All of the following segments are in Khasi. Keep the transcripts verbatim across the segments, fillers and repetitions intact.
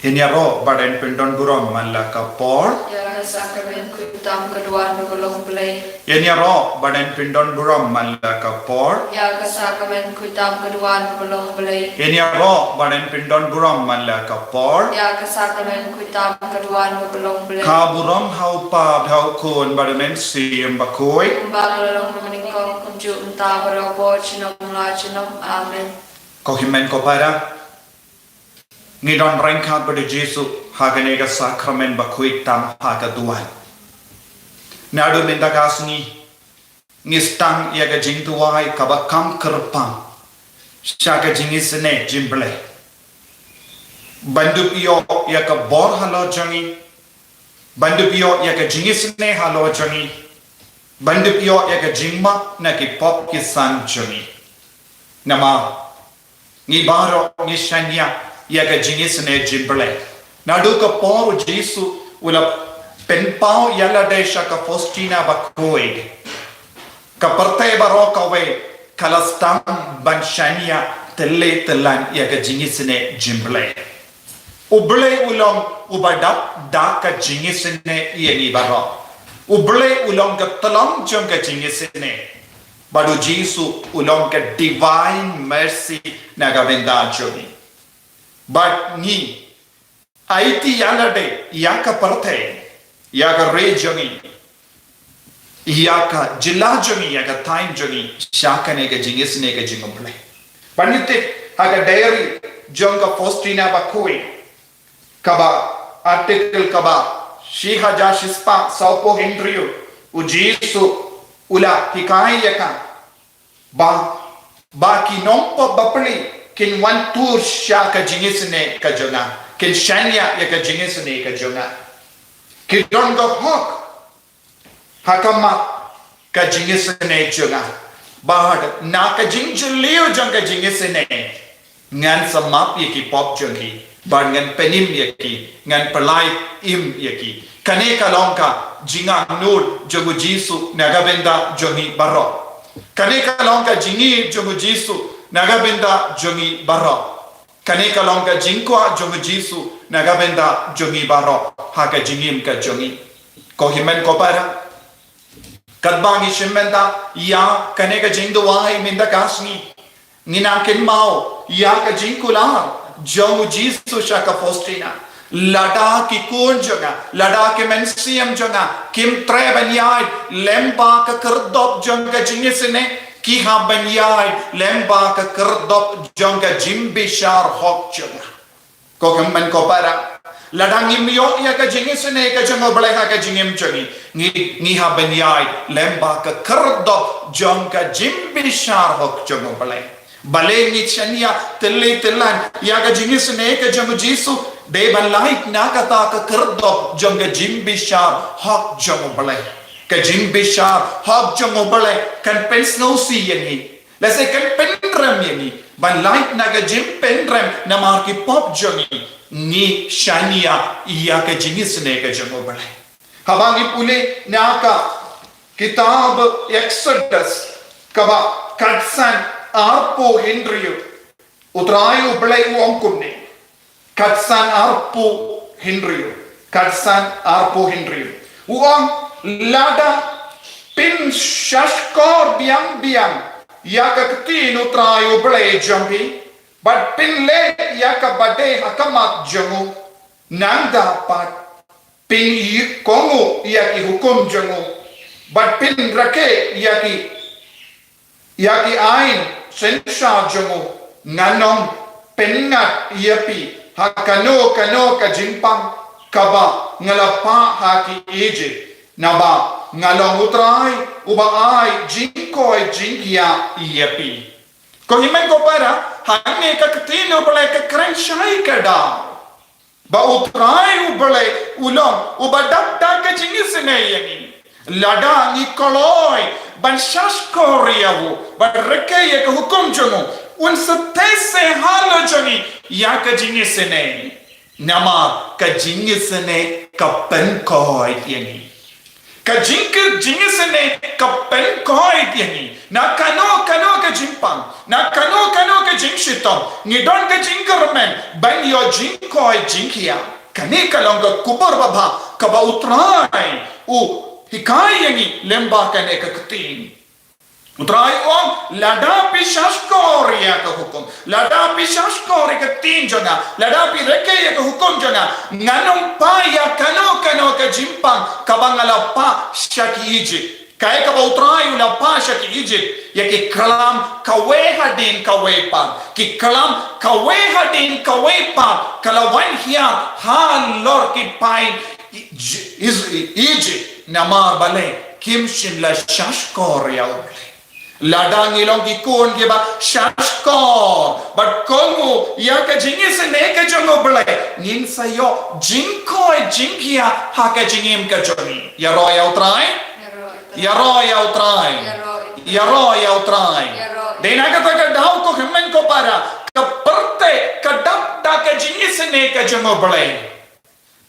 Ïaroh bad yn pyndon burom man la ka por. Ïa ka sakramen khuid tam ka duwan bad ka long Blei. Ïaroh bad yn pyndon burom man la ka por. Ïa ka sakramen khuid tam ka duwan bad ka long Blei. Ïaroh bad yn pyndon burom man la ka por. Ïa ka sakramen khuid tam ka duwan bad ka long Blei. Ka burom ha u Kpa bad ha u Khun bad ha u Mynsiem Bakhuid. Kumba ka la long mynnyngkong, kumjuh mynta, baroh por junom la junom. Amen. Ko hynmen ko para, ngi don ryngkat bad u Jisu ha kane ka sakramen ba khuid tam ha ka duwan. Naduh mynta ka sngi ngi sdang ïa ka jingduwai kaba kham kyrpang sha ka jingisynei jong U Blei. Ban dup ïoh ïa ka bor halor jong ngi, ban dup ïoh ïa ka jingisynei halor jong ngi, ban dup ïoh ïa ka jingmap na ki pop ki san jong ngi. Namar ngi baroh ngi shaniah ïa ka jingisynei jong U Blei. Naduh ka por u Jisu u la pynpaw ïa lade sha ka Faustina Bakhuid, ka pyrthei baroh kawei ka la sdang ban shaniah tylli tyllan ïa ka jingisynei jong U Blei. U Blei u long uba dap da ka jingisynei ïa ngi baroh. U Blei u long ka tyllong jong ka jingisynei. Bad u Jisu u long ka divine mercy na ka bynta jong ngi. Bad ngi aiti ïa lade, ïa ka pyrthei, ïa ka ri jong ngi, ïa ka jylla jong ngi, ïa ka thaiñ jong ngi sha kane ka jingisynei ka jong U Blei. Ban ïa tip ha ka diary jong ka Faustina Bakhuid, kaba article kaba shi hajar shispah sawphew hynriew, u Jisu u la hikai ïa ka ba, ba ki nongpop bapli kin wan tur sha ka jingisynei ka jong nga, kin shaniah ïa ka jingisynei ka jong nga. Ki don ka hok ha khmat ka jingisynei jong nga. Bad na ka jingjylliew jong ka jingisynei ngan sa map ïa ki pop jong ki, bad ngan pynim ïa ki, ngan pyllait im ïa ki. Kane ka long ka jingangnud jong u Jisu na ka bynta jong ngi baroh. Kane ka long ka jingïeit jong u Jisu na ka bynta jong ngi baroh. Kane ka long ka jingkwah jong u Jisu na ka bynta jong ngi baroh ha ka jingim ka jong ngi. Ko hynmen ko para, katba ngi shim bynta ïa kane ka jingduwai mynta ka sngi, ngi nang kynmaw ïa ka jingkular jong u Jisu sha ka Faustina. Lada ki khun jong nga, lada ki mynsiem jong nga kim treh ban ïaid lyngba ka khyrdop jong ka jingisynei, ki hap ban ïaid lyngba ka khyrdop jong ka jingbishar hok jong nga. Ko hynmen ko para, lada ngim ïoh ïa ka jingisynei ka jong U Blei ha ka jingim jong ngi, ngi, ngi hap ban ïaid lyngba ka khyrdop jong ka jingbishar hok jong U Blei. Balei ngi shaniah tylli tyllan ïa ka jingisynei ka jong u Jisu? Dei ban lait na kata ka khyrdop jong ka jingbishar hok jong U Blei. Ka jingbishar hok jong U Blei kan pynsngewsih ïa ngi. Lehse kan pynrem ïa ngi ban lait na ka jingpynrem namar ki pop jong ngi, ngi shaniah ïa ka jingisynei ka jong U Blei. Haba ngi pule na ka kitab Exodus kaba khatsan arphew hynriew, U Trai U Blei u ong kumne. Khatsan arphew hynriew. Khatsan arphew hynriew. U ong, lada phin shahshkor biang biang ïa ka ktien U Trai U Blei jong phi, bad phin leh ïa kaba dei ha khmat jong u, nangta pat phin ïoh kohnguh ïa ki hukum jong u, bad phin rakhe ïa ki ïa ki aiñ synshar jong u, ngan ym pynngat ïa phi ha kano kano ka jingpang kaba nga la phah ha ki Ijipt, naba nga long U Trai uba ai jingkoit jingkhiah ïa phi. Ko hynmen ko para, hangne ka ktien U Blei ka kren shai ka daw ba U Trai U Blei u long uba dap da ka jingisynei ïa ngi. Lada ngi kloi ban shahshkor ïa u, ban rakhe ïa ka hukum jong u, un sa theh seh halor jong ngi ïa ka jingisynei. Namar ka jingisynei ka pynkoit ïa ngi. Ka jingkyrkhu jingisynei ka pynkhoit ïa ngi na kano kano ka jingpang, na kano kano ka jingshitom. Ngi don ka jingkyrmen ban ïoh jingkhoit jingkhiah. Kane ka long ka khubor babha kaba U Trai u hikai ïa ngi lyngba kane ka ktien. U Trai u ong, lada phi shahshkor ïa ka hukum, lada phi shahshkor ïa ka ktien jong nga, lada phi rakhe ïa ka hukum jong nga, ngan ym pah ïa kano kano ka jingpang kaba nga la pah sha ki Ijipt. Kaei kaba U Trai u la pah sha ki Ijipt? Ïa ki klam kawei hadien kawei pat, ki klam kawei hadien kawei pat ka la wan hiar halor ki paid Ijipt, namar balei? Kim shym la shahshkor ïa U Blei. Lada ngi long ki khun kiba shahshkor bad kohnguh ïa ka jingisynei ka jong U Blei, ngin sa ïoh jingkhoit jingkhiah ha ka jingim ka jong ngi. Ïaroh ïa U Trai. Ïaroh ïa U Trai. Ïaroh ïa U Trai. Dei na kata ka daw, ko hynmen ko para, ka pyrthei ka dap da ka jingisynei ka jong U Blei.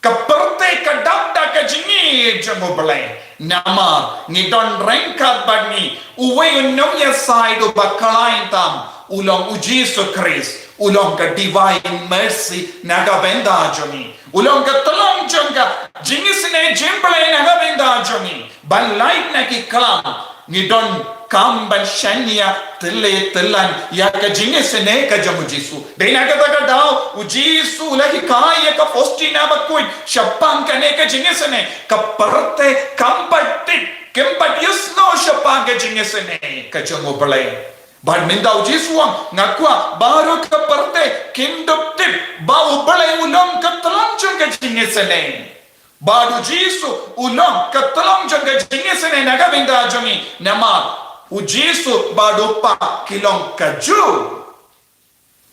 Ka pyrthei ka dap da ka jingïeit jong U Blei. Namar ngi don ryngkat bad ngi uwei u nongïasaid uba khlaiñ tam, u long U Jisu Khrist. U long ka divine mercy na ka bynta jong ngi. U long ka tyllong jong ka jingisynei jong U Blei na ka bynta jong ngi. Ban lait na ki klam, ngi donkam ban shaniah tylli tyllan ïa ka jingisynei ka jong U Jisu. Dei na kata ka daw U Jisu u la hikai ïa ka Faustina bakhuid shaphang kane ka jingisynei. Ka pyrthei kam pat tip, kim pat ïohsngew shaphang ka jingisynei ka jong U Blei. Bad mynta U Jisu u ong, nga kwah baroh ka pyrthei kin dup tip ba U Blei u long ka tyllong jong ka jingisynei. Bad U Jisu u long ka tyllong jong ka jingisynei na ka bynta jong ngi. Namar U Jisu bad U Kpa ki long kajuh.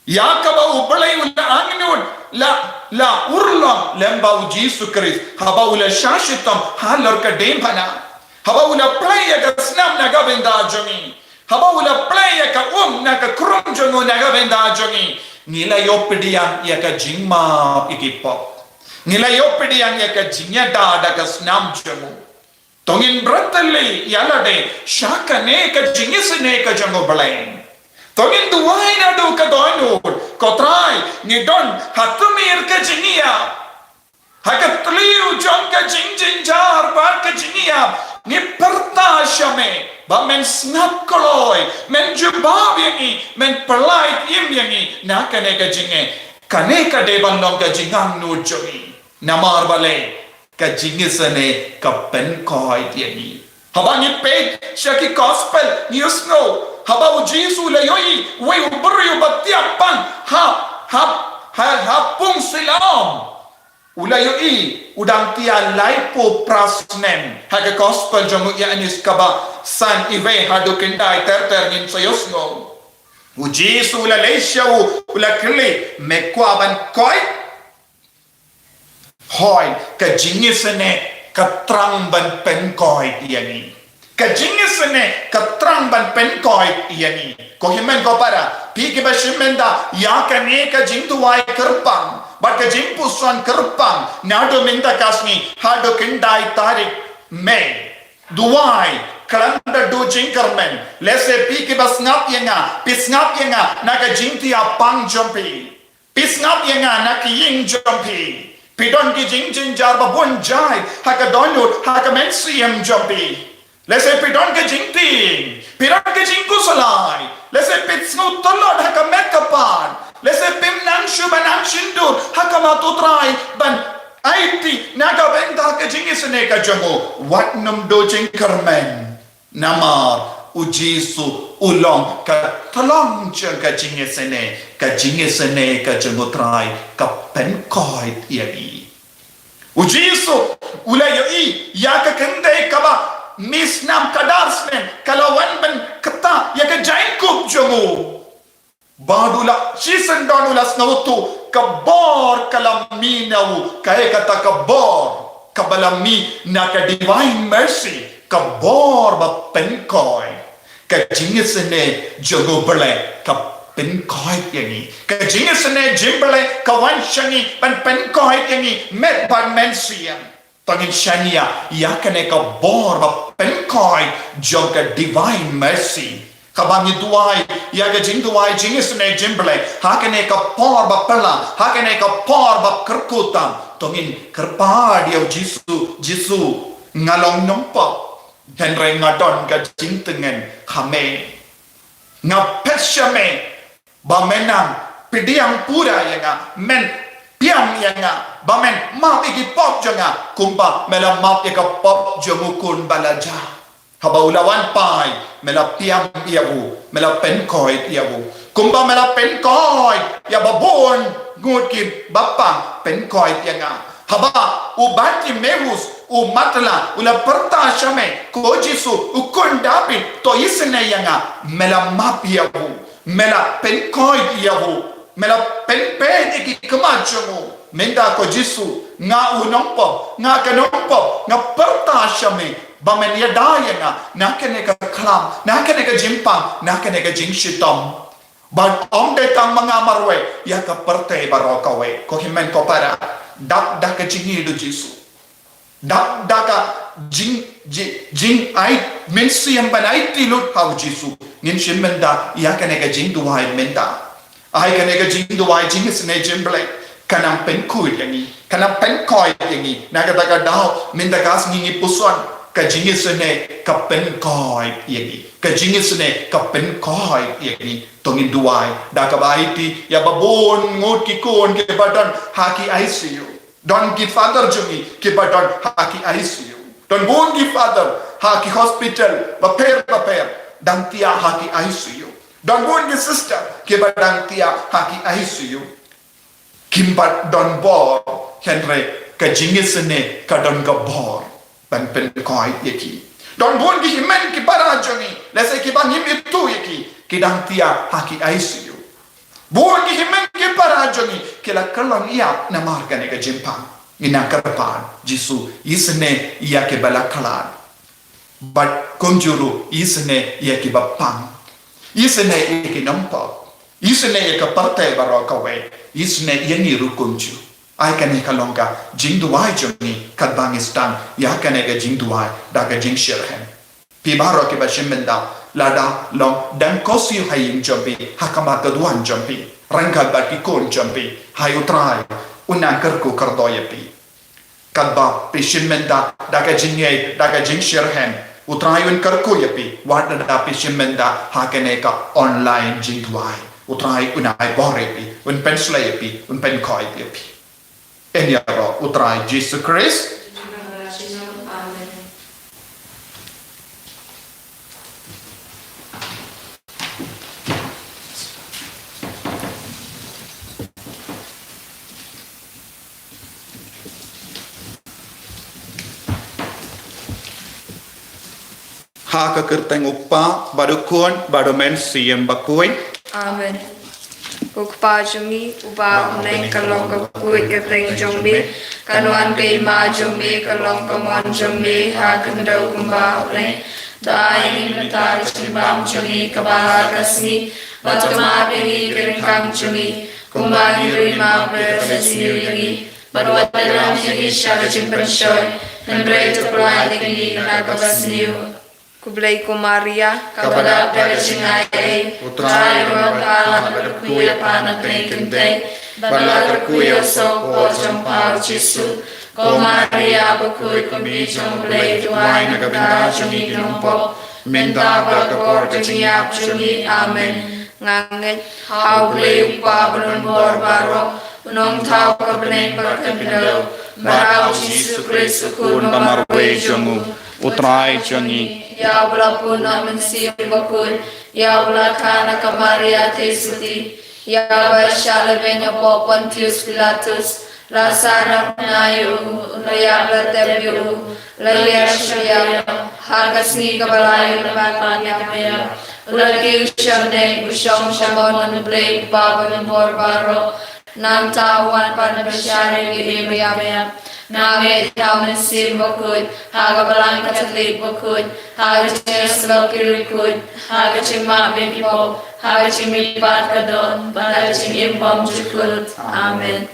Ïa kaba U Blei u la angnud, la, la urlong lyngba U Jisu Khrist haba u la shah shitom halor ka diengphna. Haba u la plie ïa ka snam na ka bynta jong ngi. Haba u la plie ïa ka um na ka khrum jong u na ka bynta jong ngi. Ngi la ïoh pdiang ïa ka jingmap ïa ki pop. Ngi la ïoh pdiang ïa ka jingïada da ka snam jong u. To ngin bret tylli ïa lade sha kane ka jingisynei ka jong U Blei. To ngin duwai naduh ka dohnud, ko Trai, ngi don ha tmier ka jingïap. Ha ka tliw jong ka jingjynjar bad ka jingïap, ngi pyrta sha me ba men sngap kloi, men jubab ïa ngi, men pyllait im ïa ngi na kane ka jingeh. Kane ka dei ban long ka jingangnud jong ngi. Namar balei? Ka jingisynei ka pynkhoit ïa ngi. Haba ngi peit sha ki gospel ngi ïohsngew haba U Jisu u la ïohi wei u briew ba thiah pang ha, ha, ha, ha pung Siloam. U la ïohi u dang thiah laiphew phra snem. Ha ka gospel jong u Ïoannis kaba san, iwei haduh khyndai ter ter ngin sa ïohsngew. U Jisu u la leit sha u, u la kylli, me kwah ban koit? Hooid, ka jingisynei ka thrang ban pynkhoit ïa ngi. Ka jingisynei ka thrang ban pynkhoit ïa ngi. Ko hynmen ko para, phi kiba shim bynta ïa kane ka jingduwai kyrpang bad ka jingpuson kyrpang naduh mynta ka sngi haduh khyndai tarik Mei. Duwai, khlem da duh jingkyrmen. Lehse phi kiba sngap ïa nga, phi sngap ïa nga na ka jingthiah pang jong phi. Phi sngap ïa nga na ki ïing jong phi. Phi don ki jingjynjar ba bun jait ha ka dohnud, ha ka mynsiem jong phi. Lehse phi don ka jingtieng, phi don ka jingkhuslai. Lehse phi sngew tlot ha ka met ka phad. Lehse phim nang shuh ban nang shyntur ha khmat U Trai ban aiti na ka bynta ka jingisynei ka jong u. Wat nym duh jingkyrmen. Namar U Jisu u long ka tyllong jong ka jingisynei, ka jingisynei ka jong U Trai ka pynkhoit ïa ngi. U Jisu u la ïohi ïa ka kynthei kaba mih snam khadar snem ka la wan ban ktah ïa ka jaiñkup jong u. Bad u la shisien don u la sngewthuh ka bor ka la mih na u, kaei kata ka bor kaba la mih na ka divine mercy, ka bor ba pynkhoit. Ka jingisynei jong U Blei ka pynkhoit ïa ngi. Ka jingisynei jong U Blei ka wan sha ngi ban pynkhoit ïa ngi met bad mynsiem. To ngin shaniah ïa kane ka bor ba pynkoit jong ka Divine Mercy. Kaba ngi duwai ïa ka jingduwai jingisynei jong U Blei ha kane ka por ba phylla, ha kane ka por ba kyrkhu tam, to ngin kyrpad ïa U Jisu, Jisu, nga long nongpop, hynrei nga don ka jingtngen ha me. Nga phet sha me ba men nang pdiang pura ïa nga, men pdiang ïa nga, ba men map ïa ki pop jong nga kumba me la map ïa ka pop jong u khun ba la jah. Haba u la wan phai, me la pdiang ïa u, me la pynkoit ïa u, kumba me la pynkoit ïa ba bun ngut kiba pang, pynkoit ïa nga. Haba u Bartimeus, u matlah, u la pyrta sha me, ko Jisu, u khun Dabid, to isynei ïa nga, me la map ïa u, me la pynkoit ïa u, me la pynpeit ïa ki khmat jong u. Mynta ko Jisu, nga u nongpop, nga ka nongpop, nga pyrta sha me ba men ïada ïa nga na kane ka khlam, na kane ka jingpang, na kane ka jingshitom. Bad ym dei tang ma nga marwei, ïa ka pyrthei baroh kawei. Ko hynmen ko para, dap da ka jingïeit U Jisu, dap da ka jing, jing, jingai mynsiem ban aiti lut ha U Jisu, ngin shim mynta ïa kane ka jingduwai mynta. Ai kane ka jingduwai jingisynei jong U Blei ka nang pynkhuid ïa ngi, ka nang pynkoit ïa ngi. Na kata ka daw mynta ka sngi ngi puson, ka jingisynei ka pynkoit ïa ngi, ka jingisynei ka pynkoit ïa ngi. To ngin duwai da kaba aiti ïa ba bun ngut ki khun kiba don ha ki I C U. Don ki father jong ngi kiba don ha ki I C U. Don bun ki father ha ki hospital bapher bapher, dang thiah ha ki I C U. Don bun ki sister kiba dang thiah ha ki I C U. Kim pat don bor, hynrei ka jingisynei ka don ka bor ban pynkoit ïa ki. Don bun ki hynmen ki para jong ngi, lehse kiba ngim ithuh ïa ki, ki dang thiah ha ki I C U. Bun ki hynmen ki para jong ngi ki la kyllon ïap namar kane ka jingpang. Ngin nang kyrpad, Jisu, isynei ïa kiba la khlad. Bad kumjuh ruh isynei ïa kiba pang. Isynei ïa ki nongpop. Isynei ïa ka pyrthei baroh kawei. Isynei ïa ngi ruh kumjuh. Ai kane ka long ka jingduwai jong ngi katba ngi sdang ïa kane ka jingduwai da ka jingshitrhem. Phi baroh kiba shim bynta, lada long dang khuslai ha ïing jong phi, ha khmat ka duwan jong phi, ryngkat bad ki khun jong phi, hai U Trai un nang kyrkhu kyrdoh ïa phi. Katba phi shim bynta da ka jingngeit, da ka jingshitrhem, U Trai un kyrkhu ïa phi. Wat lada phi shim bynta ha kane ka online jingduwai, U Trai un ai bor ïa phi, un pynshlei ïa phi, un pynkoit ïa phi. Yn ïaroh U Trai Jisu Khrist. Amen. Ha ka kyrteng U Kpa bad U Khun bad U Mynsiem Bakhuid. Amen. Ko Kpa jong ngi uba ha bneng, ka long ka khuid ka kyrteng jong me, kan wan ka hima jong me, kan long ka mon jong me ha khyndew kumba ha bneng. Da ai ngi mynta ka jingbam jong ngi kaba ha ka sngi, bad to map ïa ngi ki ryngkang jong ngi, kumba ngi ruh ngi map ïa kiba sniew ïa ngi. Bad wat pynlong ïa ngi sha ka jingpynshoi, hynrei to pyllait ïa ngi na kaba sniew. Khublei ko Maria, kaba dap da ka jingaiei, U Trai u don bad pha, la kyrkhu ïa pha na pdeng ki kynthei, bad la kyrkhu ïa u soh ka jong pha U Jisu. Ko Maria bakhuid, ko Kmie jong U Blei, duwai na ka bynta jong ngi ki nongpop, mynta bad ha ka por ka jingïap jong ngi. Amen. Nga ngeit ha U Blei U Kpa uba don bor baroh, u nongthaw ka bneng bad ka khyndew, bad ha U Jisu Khrist u Khun ba marwei jong u, U Trai jong ngi. Ïa uba la pun na U Mynsiem Bakhuid, ïa uba la kha na ka Maria Theisotti, ïa uba la shah lehbeiñ hapoh Pontius Pilatus, la sahnarphna ïa u, la ïap la tep ïa u, la ïasyllok, ha ka sngi kaba lai u la pan ïa ka ïap, u la kiew sha bneng, u shong sha kmon U Blei U Kpa uba don bor baroh. Nangta u wan pat ban bishar ïa ki im ïa ki ïap. Nga ngeit ha U Mynsiem Bakhuid, ha ka Balang Katholik bakhuid, ha ka jingïasyllok ki riewkhuid, ha ka jingmap ïa ki pop, ha ka jingmihpat ka doh, bad ha ka jingim bymjukut. Amen.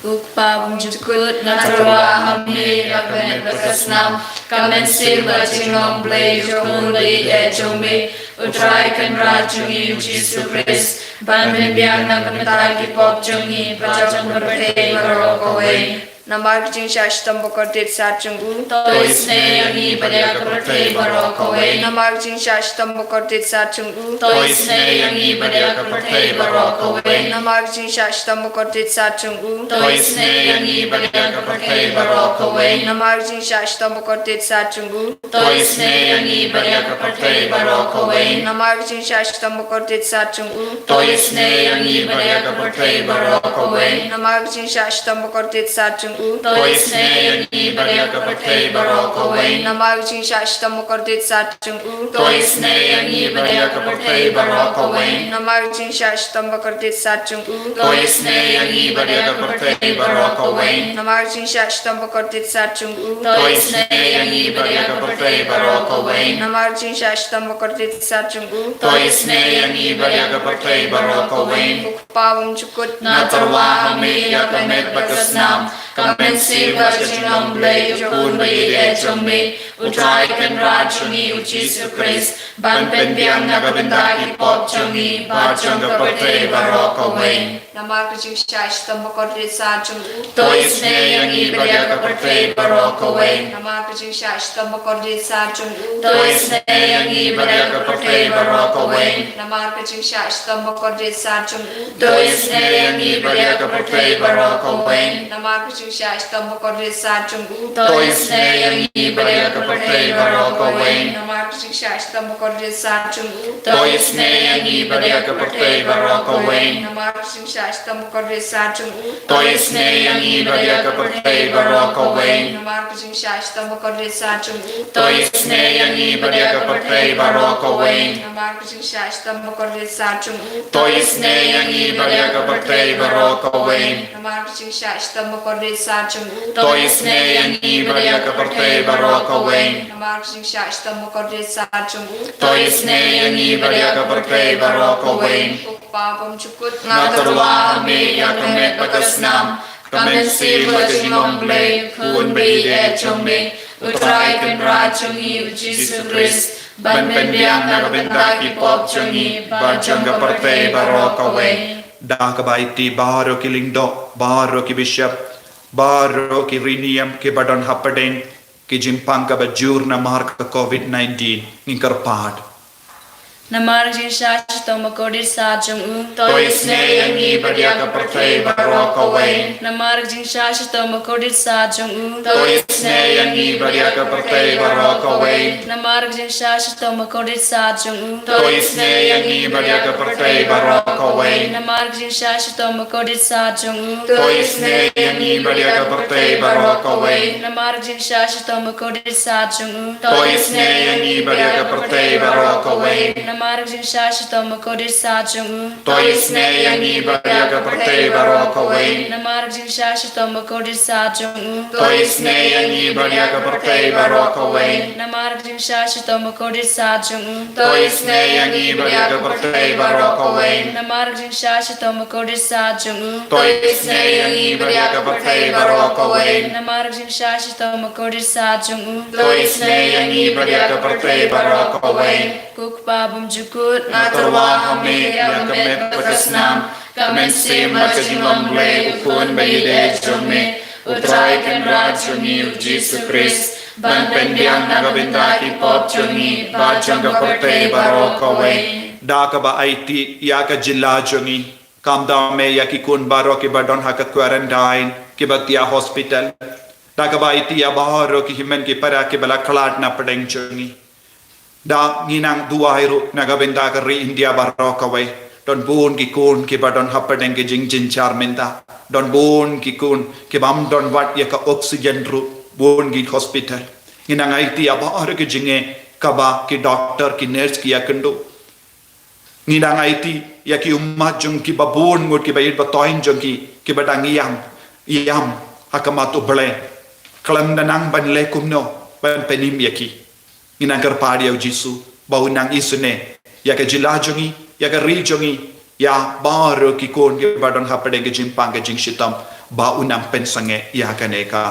Ko Kpa bymjukut, nga tyrwa ha me ïa ka met bad ka snam, ka mynsiem bad ka jinglong Blei jong u Khun ba ïeit jong me, U Trai Kynrad jong ngi U Jisu Khrist, ban pynbiang na ka bynta ki pop jong ngi bad jong ka pyrthei baroh kawei. Namar ka jingshah shitom bakordit sat jong u, to isynei ïa ngi bad ïa ka pyrthei baroh kawei. Namar ka jingshah shitom bakordit sat jong u, to isynei ïa ngi bad ïa ka pyrthei baroh kawei. Namar ka jingshah shitom bakordit sat jong u, to isynei ïa ngi bad ïa ka pyrthei baroh kawei. Namar ka jingshah shitom bakordit sat jong u, to isynei ïa ngi bad ïa ka pyrthei baroh kawei. Namar ka jingshah shitom bakordit sat jong u, to isynei ïa ngi bad ïa ka pyrthei baroh kawei. Namar ka jingshah shitom bakordit sat jong u, to isynei ïa ngi bad ïa ka pyrthei baroh kawei. Namar ka jingshah shitom bakordit sat jong u, to isynei ïa ngi bad ïa ka pyrthei baroh kawei. Namar ka jingshah shitom bakordit sat jong u, to isynei ïa ngi bad ïa ka pyrthei baroh kawei. Namar ka jingshah shitom bakordit sat jong u, to isynei ïa ngi bad ïa ka pyrthei baroh kawei. Namar ka jingshah shitom bakordit sat jong u, to isynei ïa ngi bad ïa ka pyrthei baroh kawei. Ko Kpa bymjukut, nga tyrwa ha me ïa ka met bad ka snam, ka mynsiem bad ka jinglong Blei jong u Khun ba ïeit jong me, U Trai Kynrad jong ngi U Jisu Khrist, ban pynbiang na ka bynta ki pop jong ngi bad jong ka pyrthei baroh kawei. Namar ka jingshah shitom bakordit sat jong u, to isynei ïa ngi bad ïa ka pyrthei baroh kawei. Namar ka jingshah shitom bakordit sat jong u, to isynei ïa ngi bad ïa ka pyrthei baroh kawei. Namar ka jingshah shitom bakordit sat jong u, to isynei ïa ngi bad ïa ka pyrthei baroh kawei. Namar ka jingshah shitom bakordit sat jong u, to isynei ïa ngi bad ïa ka pyrthei baroh kawei. Namar ka jingshah shitom bakordit sat jong u, to isynei ïa ngi bad ïa ka pyrthei baroh kawei. Namar ka jingshah shitom bakordit sat jong u, to isynei ïa ngi bad ïa ka pyrthei baroh kawei. Namar ka jingshah shitom bakordit sat jong u, to isynei ïa ngi bad ïa ka pyrthei baroh kawei. Namar ka jingshah shitom bakordit sat jong u, to isynei ïa ngi bad ïa ka pyrthei baroh kawei. Namar ka jingshah shitom bakordit sat jong u, to isynei ïa ngi bad ïa ka pyrthei baroh kawei. Namar ka jingshah shitom bakordit sat jong u, to isynei ïa ngi bad ïa ka pyrthei baroh kawei. Ko Kpa bymjukut, nga tyrwa ha me ïa ka met bad ka snam, ka mynsiem bad ka jinglong Blei, U Khun ba ïeit jong me, U Trai Kynrad jong ngi U Jisu Khrist, ban pynbiang na ka bynta ki pop jong ngi bad jong ka pyrthei baroh kawei. Da kaba aiti baroh ki lyngdoh, baroh ki bishop, baroh ki riewniam kiba don hapdeng ki jingpang kaba jur namar ka COVID nineteen, ngin kyrpad. Namar ka jingshah shitom bakordit sat jong u, to isynei ïa ngi bad ïa ka pyrthei baroh kawei. Namar ka jingshah shitom bakordit sat jong u, to isynei ïa ngi bad ïa ka pyrthei baroh kawei. Namar ka jingshah shitom bakordit sat jong u, to isynei ïa ngi bad ïa ka pyrthei baroh kawei. Namar ka jingshah shitom bakordit sat jong u, to isynei ïa ngi bad ïa ka pyrthei baroh kawei. Namar ka jingshah shitom bakordit sat jong u, to isynei ïa ngi bad ïa ka pyrthei baroh kawei. Namar ka jingshah shitom bakordit sat jong u, to isynei ïa ngi bad ïa ka pyrthei baroh kawei. Namar ka jingshah shitom bakordit sat jong u, to isynei ïa ngi bad ïa ka pyrthei baroh kawei. Namar ka jingshah shitom bakordit sat jong u, to isynei ïa ngi bad ïa ka pyrthei baroh kawei. Namar ka jingshah shitom bakordit sat jong u, to isynei ïa ngi bad ïa ka pyrthei baroh kawei. Namar ka jingshah shitom bakordit sat jong u, to isynei ïa ngi bad ïa ka pyrthei baroh kawei. Ko Kpa bymjukut, nga tyrwa ha me ïa ka met bad ka snam, ka mynsiem bad ka jinglong Blei, U Khun ba ïeit jong me, U Trai Kynrad jong ngi U Jisu Khrist, ban pynbiang na ka bynta ki pop jong ngi bad jong ka pyrthei baroh kawei. Da kaba aiti ïa ka jylla jong ngi, kam da me ïa ki khun baroh kiba don ha ka quarantine, kiba thiah hospital. Da kaba aiti ïa baroh ki hynmen ki para kiba la khlad na pdeng jong ngi. Da ngi nang duwai ruh na ka bynta ka ri India baroh kawei. Don bun ki khun kiba don hapdeng ki jingjynjar mynta. Don bun ki khun kibym don wat ïa ka oxygen ruh, bun ki hospital. Ngi nang aiti ïa baroh ki jingeh kaba ki doctor, ki nurse ki ïakynduh. Ngi nang aiti ïa ki ummat jong ki ba bun ngut, ki ba ïeit ba thoiñ jong ki, kiba dang ïam, ïam ha khmat U Blei. Khlem da nang ban leh kumno ban pynim ïa ki. Ngi nang kyrpad ïa U Jisu ba un nang isynei ïa ka jylla jong ngi, ïa ka ri jong ngi, ïa baroh ki khun kiba don hapdeng ka jingpang ka jingshitom, ba un nang pynsangeh ïa kane ka.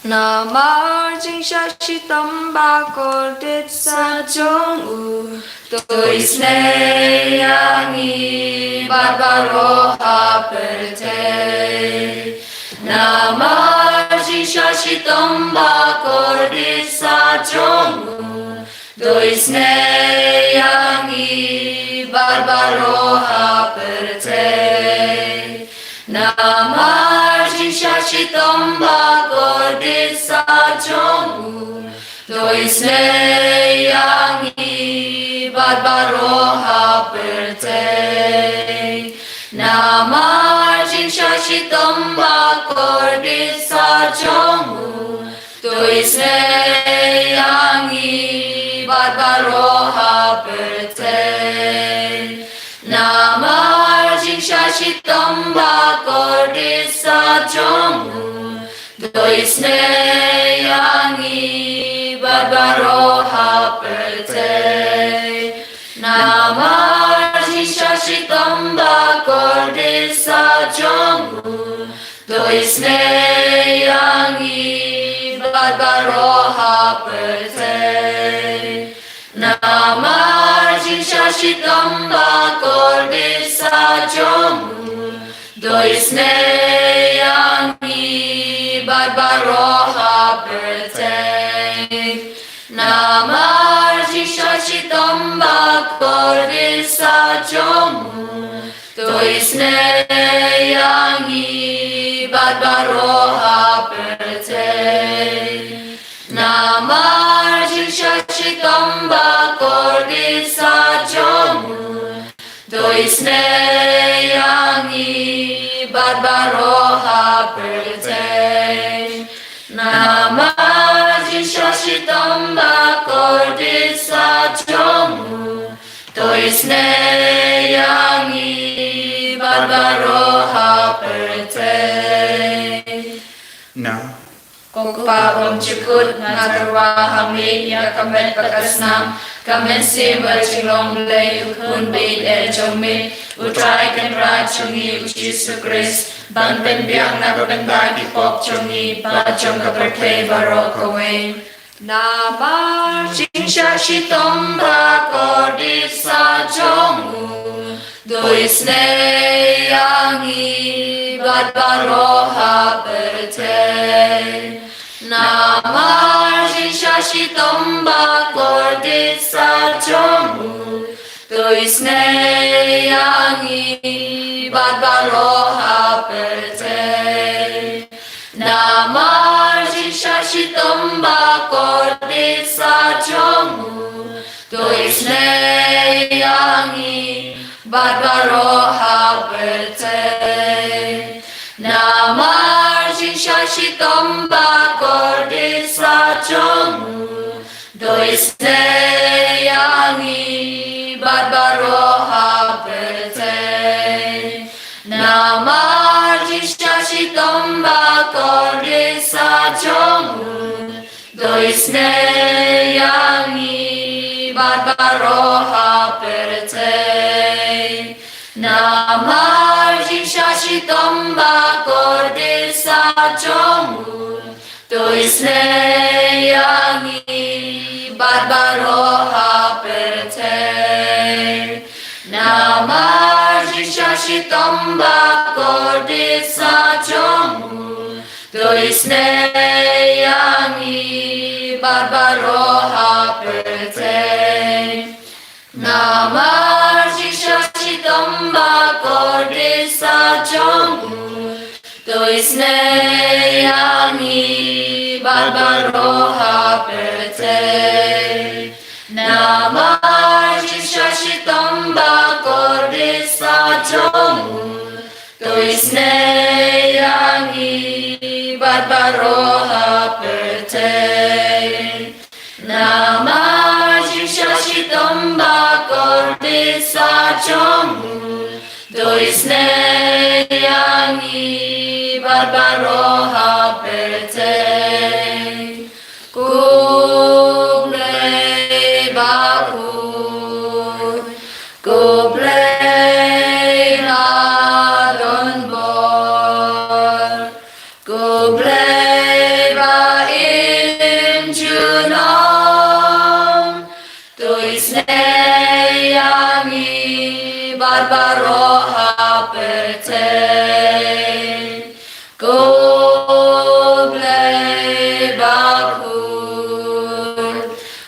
Namar jingshah shitom ba kordit sah jong u, to isynei ïa ngi bad baroh ha pyrthei. Namar jingshah shitom ba kordit sah jong u, to isynei ïa ngi bad baroh ha pyrthei. Namar jingshah shitom ba kordit sah jong u, to isynei ïa ngi bad baroh ha pyrthei. Namar jingshah shitom ba kordit sah jong u, to isynei ïa ngi bad baroh ha pyrthei. Namar jingshah shitom ba kordit sah jong u, to isynei ïa ngi bad baroh ha pyrthei. Namar jingshah shitom ba kordit sah jong u, to isynei ïa ngi bad baroh ha pyrthei. Namar jingshah shitom ba kordit sah jong u, to isynei ïa ngi bad baroh ha pyrthei. Namar jingshah shitom ba kordit sah jong u, to isynei ïa ngi bad baroh ha pyrthei. Namar jingshah shitom ba kordit sah jong u, to isynei ïa ngi bad baroh ha pyrthei. Namar jingshah shitom ba kordit sah jong u, to isynei ïa ngi bad baroh ha pyrthei. Na. Ko Kpa bymjukut, nga tyrwa ha me ïa ka met bad ka snam, ka mynsiem bad jinglong Blei, u Khun ba ïeit jong me, U Trai Kynrad jong ngi U Jisu Khrist, ban pynbiang na ka bynta ki pop jong ngi bad jong ka pyrthei baroh kawei. Namar jingshah shitom ba kordit sah jong u, to isynei ïa ngi bad baroh ha pyrthei. Namar jingshah shitom ba kordit sah jong u, to isynei ïa ngi bad baroh ha pyrthei. Namar jingshah shitom ba kordit sah jong u, to isynei ïa ngi bad baroh ha pyrthei. Namar jingshah shitom ba kordit sah jong u, to isynei ïa ngi bad baroh ha pyrthei. Namar jingshah shitom ba kordit sah jong u, to isynei ïa ngi bad baroh ha pyrthei. Namar jingshah shitom ba kordit sah jong u, to isynei ïa ngi bad baroh ha pyrthei. Namar jingshah shitom ba kordit sah jong u, to isynei ïa ngi bad baroh ha pyrthei. Namar jingshah shitom ba kordit sah jong u, to isynei ïa ngi bad baroh ha pyrthei. Namar jingshah shitom ba kordit sah jong u, to isynei ïa ngi bad baroh ha pyrthei. Namar jingshah shitom ba kordit sah jong u, to isynei ïa ngi bad baroh ha pyrthei. Ko Blei bakhuid, ko baroh ha pyrthei. Ko Blei bakhuid,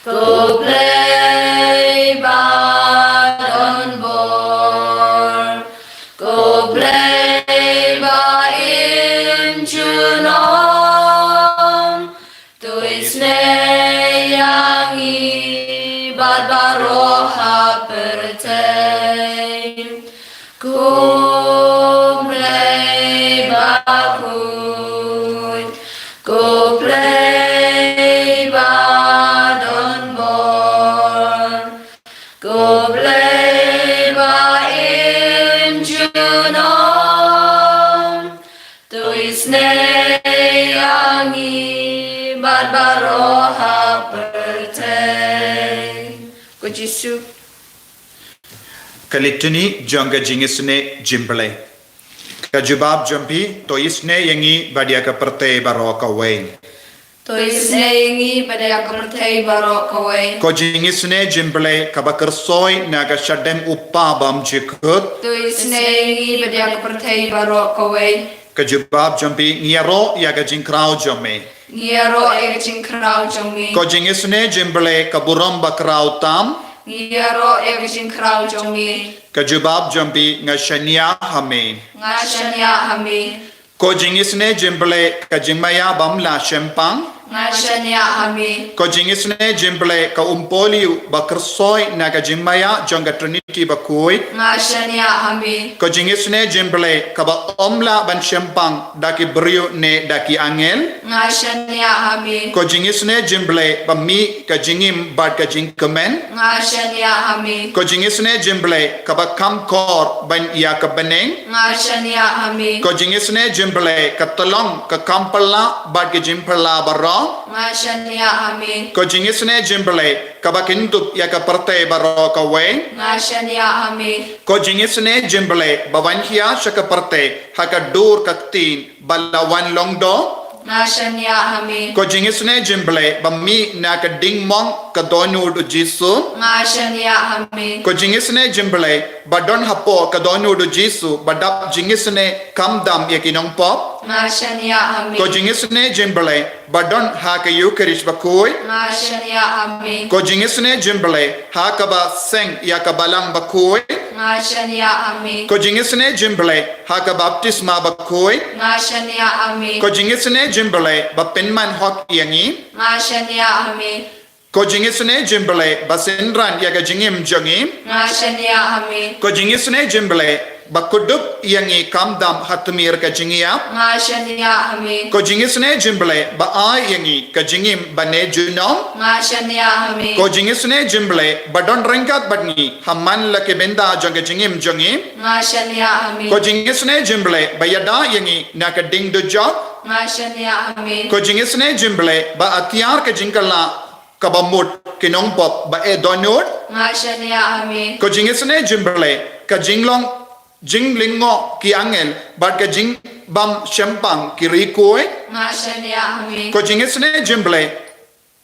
ko Blei badonbor, ko Blei ba im junom, to isynei ïa ngi bad baroh ha pyrthei. Ko Blei bakhuid, ko Blei badonbor, ko Blei ba im junom, to isynei ïa ngi bad baroh ha pyrthei. Ko Jisu. Ka litany jong ka jingisynei jingblei. Ka jubab jong phi, to isynei ïa ngi bad ïa ka pyrthei baroh kawei. To isynei ïa ngi bad ïa ka pyrthei baroh kawei. Ko jingisynei jingblei kaba kyrsoi na ka shadem u Kpa bymjukut. To isynei ïa ngi bad ïa ka pyrthei baroh kawei. Ka jubab jong phi, ngi ïaroh ïa ka jingkhraw jong me. Ngi ïaroh ïa ka jingkhraw jong me. Ko jingisynei jingblei ka burom bakhraw tam. Ngi ïaroh ïa ka jingkhraw jong me. Ka jubab jong phi, nga shaniah ha me. Nga shaniah ha me. Ko jingisynei jingblei ka jingmaïa bym lah shempang. Nga shaniah ha me. Ko jingisynei jingblei ka umpohliew ba kyrsoi na ka jingmaïa jong ka Trinity bakhuid. Nga shaniah ha me. Ko jingisynei jingblei kaba ym lah ban shempang da ki briew ne da ki angel. Nga shaniah ha me. Ko jingisynei jingblei ba mih ka jingim bad ka jingkmen. Nga shaniah ha me. Ko jingisynei jingblei kaba kham khor ban ïa ka bneng. Nga shaniah ha me. Ko jingisynei jingblei ka tyllong ka kam phylla bad ka jingphylla baroh. Nga shaniah ha me. Ko jingisynei jingblei kaba kyndup ïa ka pyrthei baroh kawei. Nga shaniah ha me. Ko jingisynei jingblei ba wan khia sha ka pyrthei ha ka dur ka ktien ba la wan long doh. Nga shaniah ha me. Ko jingisynei jingblei ba mih na ka ding mong ka dohnud u Jisu. Nga shaniah ha me. Ko jingisynei jingblei ba don hapoh ka dohnud u Jisu ba dap jingisynei kham dam ïa ki nongpop. Nga shaniah ha me. Ko jingisynei jingblei ba don ha ka Eukharist bakhuid. Nga shaniah ha me. Ko jingisynei jingblei ha kaba seng ïa ka balang bakhuid. Nga shaniah ha me. Ko jingisynei jingblei ha ka baptisma bakhuid. Nga shaniah ha me. Ko jingisynei jingblei ba pynman hok ïa ngi. Nga shaniah ha me. Ko jingisynei jingblei ba synran ïa ka jingim jong ngi. Nga shaniah ha me. Ko jingisynei jingblei ba kdup ïa ngi kham dam ha tmier ka jingïap. Nga shaniah ha me. Ko jingisynei jingblei ba ai ïa ngi ka jingim bane junom. Nga shaniah ha me. Ko jingisynei jingblei ba don ryngkat bad ngi ha man la ki bynta jong ka jingim jong ngi. Nga shaniah ha me. Ko jingisynei jingblei ba ïada ïa ngi na ka ding dujok. Nga shaniah ha me. Ko jingisynei jingblei ba atiar ka jingkylla kaba mut ki nongpop ba eh dohnud. Nga shaniah ha me. Ko jingisynei jingblei ka jinglong jinglyngngoh ki angel bad ka jingbym shempang ki riewkhuid. Nga shaniah ha me. Ko jingisynei jingblei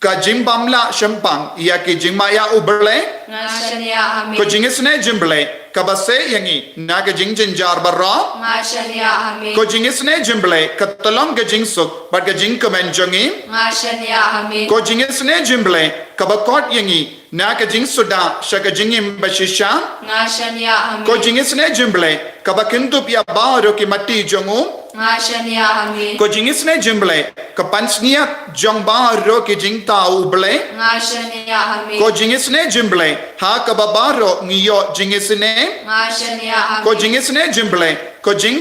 ka jingbym lah shempang ïa ki jingmaïa U Blei. Nga shaniah ha me. Ko jingisynei jingblei kaba sei ïa ngi na ka jingjynjar baroh. Nga shaniah ha me. Ko jingisynei jingblei ka tyllong ka jingsuk bad ka jingkmen jong ngi. Nga shaniah ha me. Ko jingisynei jingblei kaba khot ïa ngi na ka jingsuda sha ka jingim bashisha. Nga shaniah ha me. Ko jingisynei jingblei kaba kyndup ïa baroh ki mati jong u. Nga shaniah ha me. Ko jingisynei jingblei ka pansngiat jong baroh ki jingthaw U Blei. Nga shaniah ha me. Ko jingisynei jingblei ha kaba baroh ngi ïoh jingisynei. Nga shaniah ha me. Ko jingisynei jingblei ko jing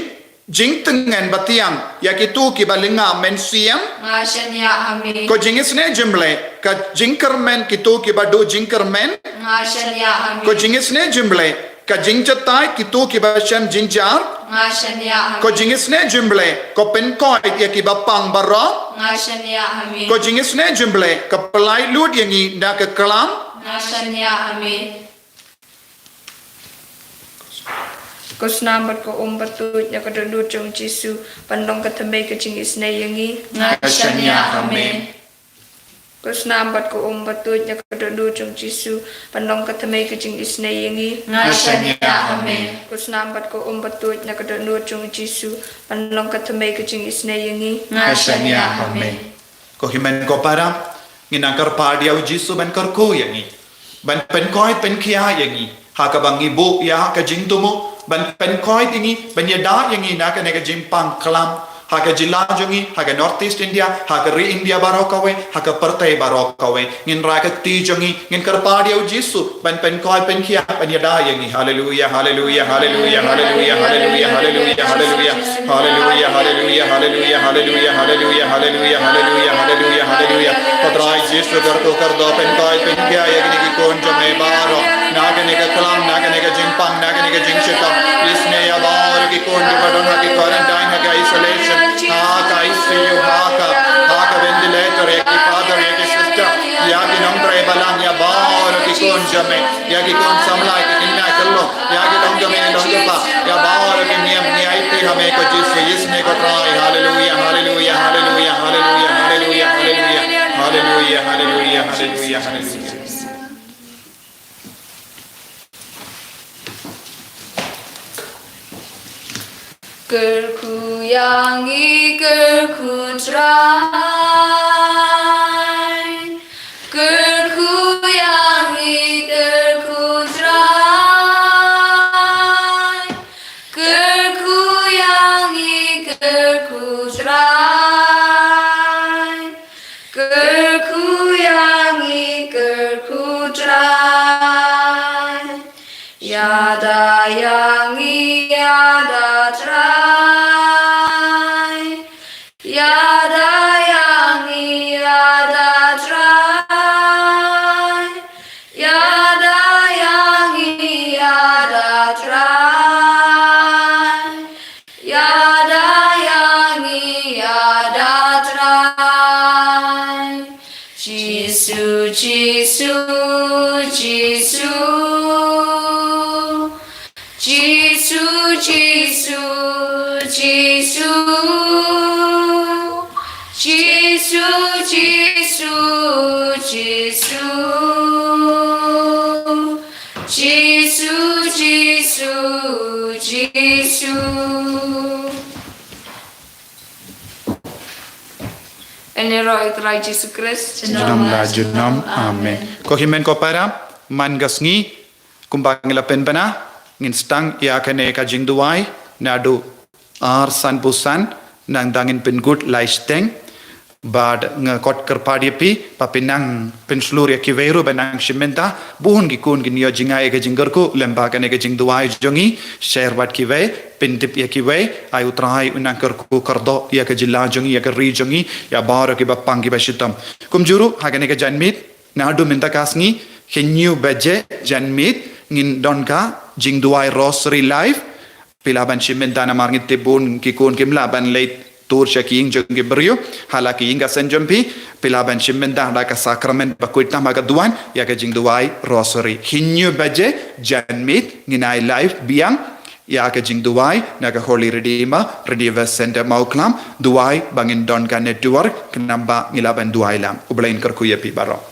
jingtngen batiang ïa kito kiba lynga mynsiem. Nga shaniah ha me. Ko jingisynei jingblei ka jingkyrmen kito kiba duh jingkyrmen. Nga shaniah ha me. Ko jingisynei jingblei ka jingjahthait kito kiba shem jynjar. Nga shaniah ha me. Ko jingisynei jingblei ko pynkoit ïa kiba pang baroh. Nga shaniah ha me. Ko jingisynei jingblei ka pynlait lut ïa ngi na ka klam. Nga shaniah ha me. Ko snam bad ko um bad tuid na ka dohnud jong u Jisu ban long ka thymmei ka jingisynei ïa ngi. Nga shaniah ha me. Ko snam bad ko um bad tuid na ka dohnud jong Jisu, ban long ka thymmei ka jingisynei ïa ngi. Nga shaniah ha me. Ko snam bad ko um bad tuid na ka dohnud jong Jisu, ban long ka thymmei ka jingisynei ïa ngi. Nga shaniah ha me. Ko hynmen ko para, ngin nang kyrpad ïa u Jisu ban kyrkhu ïa ngi, ban pynkoit pynkhia ïa ngi ha kaba ngi buh ïa ka jingthmu, ban pynkoit ïa ngi, ban ïada ïa ngi na kane ka jingpang klam ha ka jylla jong ngi, ha ka North East India, ha ka ri India baroh kawei, ha ka pyrthei baroh kawei. Ngin rai ka kti jong ngi, ngin kyrpad ïa u Jisu ban pynkoit pynkhia, ban ïada ïa ngi. Haleluia, haleluia, haleluia, haleluia, haleluia, haleluia, haleluia. Haleluia, haleluia, haleluia, haleluia, haleluia, haleluia, haleluia, haleluia, haleluia. Ko Trai Jisu, kyrkhu kyrdoh, pynkoit pynkhia ïa kine ki khun jong me baroh, na kane ka klam, na kane ka jingpang, na kane ka jingshitom. Isynei ïa baroh ki khun kiba don ha ki quarantine, ha ka isolation, ha ka I C U, ha ka, ha ka ventilator, ïa ki father, ïa ki sister, ïa ki nongtrei balang, ïa baroh ki khun jong me, ïa ki khun samla, ïa ki khynnah khyllung, ïa ki long jong me, long jong pha, ïa baroh ki niam, ngi aiti ha me ko Jisu, isynei ko Trai. Haleluia, haleluia, haleluia, haleluia, haleluia, haleluia. Kyrkhu ïa ngi, kyrkhu Trai. Kyrkhu ïa ngi, kyrkhu Trai. Kyrkhu ïa ngi, kyrkhu Trai. Kyrkhu ïa ngi, kyrkhu Trai. Ïada ïa ngi, ïada Trai. Ïada ïa ngi, ïada Trai. Ïada ïa ngi, ïada Trai. Ïada ïa ngi, ïada Trai. Jisu, Jisu, Jisu. Jisu, Jisu, Jisu. Jisu, Jisu, Jisu. Jisu, Jisu, Jisu. Ïaroh ïa u Trai Jisu Khrist. Junom la junom. Amen. Ko hynmen ko para, man ka sngi, kumba ngi la pynbna, ngin sdang ïa kane ka jingduwai naduh ar san phew san, nangta ngin pynkut lai shiteng. Bad nga kot kyrpad ïa phi ba phin nang pynshlur ïa kiwei ruh ban nang shim bynta. Bun ki khun kin ïoh jngai ïa ka jingkyrkhu lyngba kane ka jingduwai jong ngi. Share bad kiwei, pyntip ïa kiwei, ai u Trai un nang kyrkhu kyrdoh ïa ka jylla jong ngi, ïa ka ri jong ngi, ïa baroh kiba pang kiba shitom. Kumjuh ruh ha kane ka janmiet, naduh mynta ka sngi, hynñiew baje janmiet, ngin don ka jingduwai Rosary Live. Phi lah ban shim bynta namar ngi tip bun ki khun kim lah ban leit tur sha ki ïing jong ki briew, ha la ki ïing ka seng jong phi. Phi lah ban shim bynta da ka sakramen bakhuid tam ha ka duwan ïa ka jingduwai Rosary. Hynñiew baje janmiet ngin ai live biang ïa ka jingduwai na ka Holy Redeemer Revival Centre Mawklam. Duwai ba ngin don ka network, khnang ba ngi lah ban duwai lang. U Blei un kyrkhu ïa phi baroh.